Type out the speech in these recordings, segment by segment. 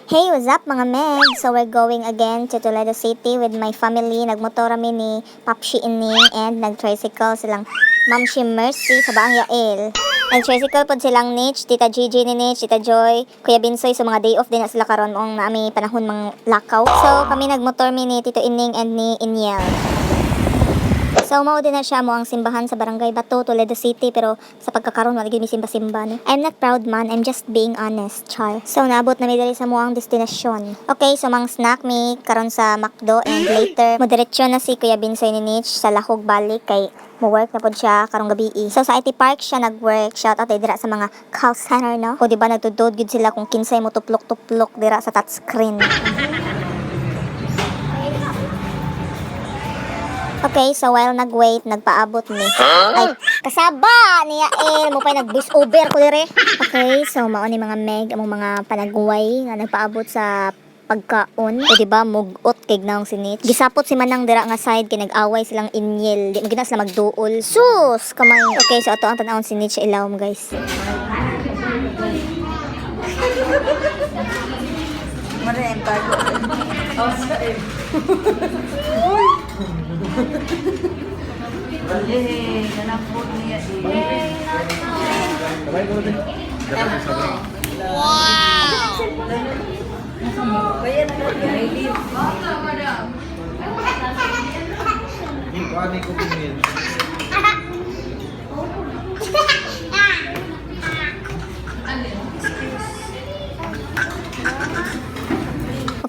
Hey, what's up, mga meg? So we're going again to Toledo City with my family. Nagmotor kami ni Papshi Ining and nag-tricycle silang Mamshi Mercy sa Baang Yael. Nag-tricycle pod silang Nitch, Tita Gigi ni Nitch, Tita Joy, Kuya Binsoy. So mga day off din na sila karon, maong naami panahon mang lakaw. So kami nagmotor mi ni Tito Ining and ni Inyel. So mao din na siya mo ang simbahan sa Barangay Bato, Toledo City, pero sa pagkakaroon wala gyud mi simba-simba, no. I'm not proud man, I'm just being honest, char. So naabot na mi diri sa moang destinasyon. Okay, so mang snack mi karon sa McDo and later mo diretso na si Kuya Binsoy ni Nitch sa Lahog balik kay mo work na pod siya karong gabi. So sa IT Park siya nag-work. Shout out dira sa mga call center, no. O di ba nagtudod gyud sila kung kinsay mo tuplok-tuplok dira sa touchscreen. Okay, so while nag-wait, nagpaabot ni. Ay, kasaba niya eh. Mo pa nag-voice over ko dire. Okay, so mao ni, mga meg, among mga panagway nga nagpaabot sa pagkaon. O di ba mugot kay naong si Nitch. Gisapot si Manang dira nga side kay nag-away silang inyel. Di magina sila magduol. Sus, kamay. Okay, so ato ang tan-awon si Nitch sa ilawom, guys. Maraming bago. Eh, ganang food niya eh. Kaya na lang. Kuha ko tingin.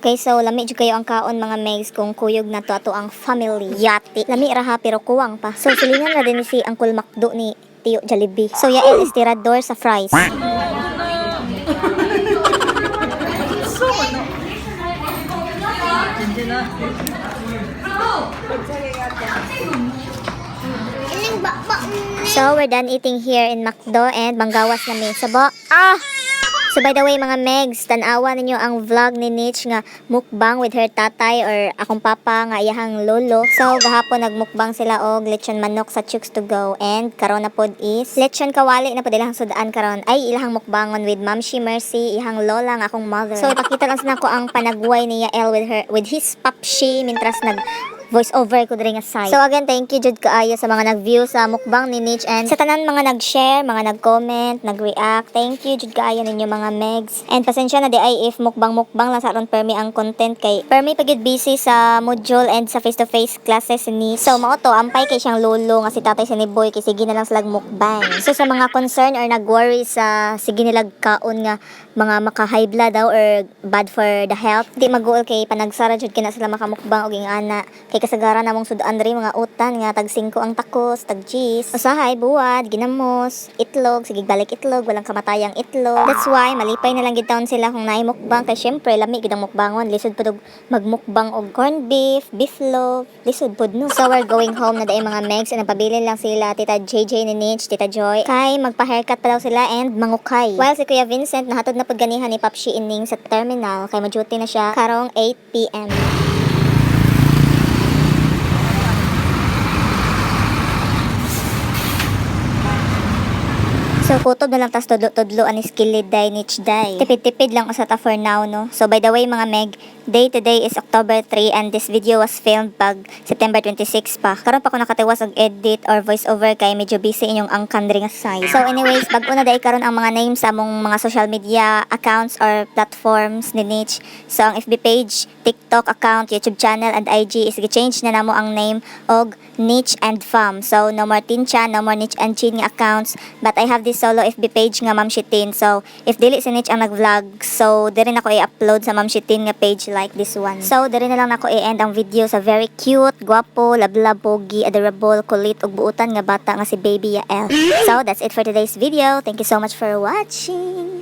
Okay, so lami jud kayo ang kaon, mga megs, kung kuyog na to ato ang family. Yati. Lami ra ha, pero kuwang pa. So silingan ra din si Uncle Macdo ni Tio Jollibee. So Yael estirador sa fries. So we're done eating here in McDo and manggawas na mi. Sabo. Ah! So by the way, mga megs, tanawa ninyo ang vlog ni Nitch nga mukbang with her tatay or akong papa nga iyahang lolo. So gahapon nagmukbang sila og lechon manok sa Chooks to Go and karon na pod is lechon kawali na pod ilahang sudaan karon, ay ilahang mukbangon with Mamshi Mercy, ihang lola nga akong mother. So ipakita lang sa nako ang panagway ni Yael with his papshi mintras nag voice over ko diri nga side. So again, thank you jud kaayo sa mga nag-view sa mukbang ni Nitch and sa tanan mga nag-share, mga nag-comment, nag-react. Thank you jud kaayo ninyo, mga megs. And pasensya na di ay if mukbang-mukbang lang sa aron permi ang content kay permi pa gyud busy sa module and sa face-to-face classes ni. So mao to, ampay kay siyang lolo nga si tatay sa ni Boy kay sige na lang sila mukbang. So sa mga concern or nag-worry sa sige nilag kaon nga mga maka-high blood daw or bad for the health, di maguol kay panagsara jud kina sila makamukbang og ingana kay kasagaran namong sudan diri mga utan nga tag 5 ang takos, tag cheese. Usahay buwad, ginamos, itlog, sige balik itlog, walang kamatayang itlog. That's why malipay na lang gid taon sila kung naay mukbang kay syempre lami gid ang mukbangon. Lisod pud og magmukbang og corned beef, beef loaf, lisod pud, no. So we're going home na dai, mga megs, and nagpabilin lang sila Tita JJ ni Nitch, Tita Joy kay magpa-haircut pa daw sila and mangukay. While si Kuya Vincent nahatod na pud ganiha ni Papshi Ining sa terminal kay mo-duty na siya karong 8 p.m. So, kutob na lang tas tudlo-tudlo anis kilid day, niche day. Tipid-tipid lang usa ta for now, no? So, by the way, mga meg, day today is October 3 and this video was filmed pag September 26 pa. Karon pa ko nakatiwas og edit or voice over kay medyo busy inyong angkan diri nga side. So, anyways, bag-o na day karon ang mga names sa among mga social media accounts or platforms ni Niche. So, ang FB page, TikTok account, YouTube channel, and IG is gi-change na namo ang name og Niche and Fam. So, no more Tinchan, no more Niche and Chin nga accounts. But I have this solo FB page nga Ma'am Shitin. So, if dili si Niche ang nag-vlog, so diri na ko i-upload sa Ma'am Shitin nga page like this one. So, diri na lang nako i-end ang video sa very cute, guwapo, lablab, pogi, adorable, kulit, ug buutan nga bata nga si Baby Yael. So, that's it for today's video. Thank you so much for watching.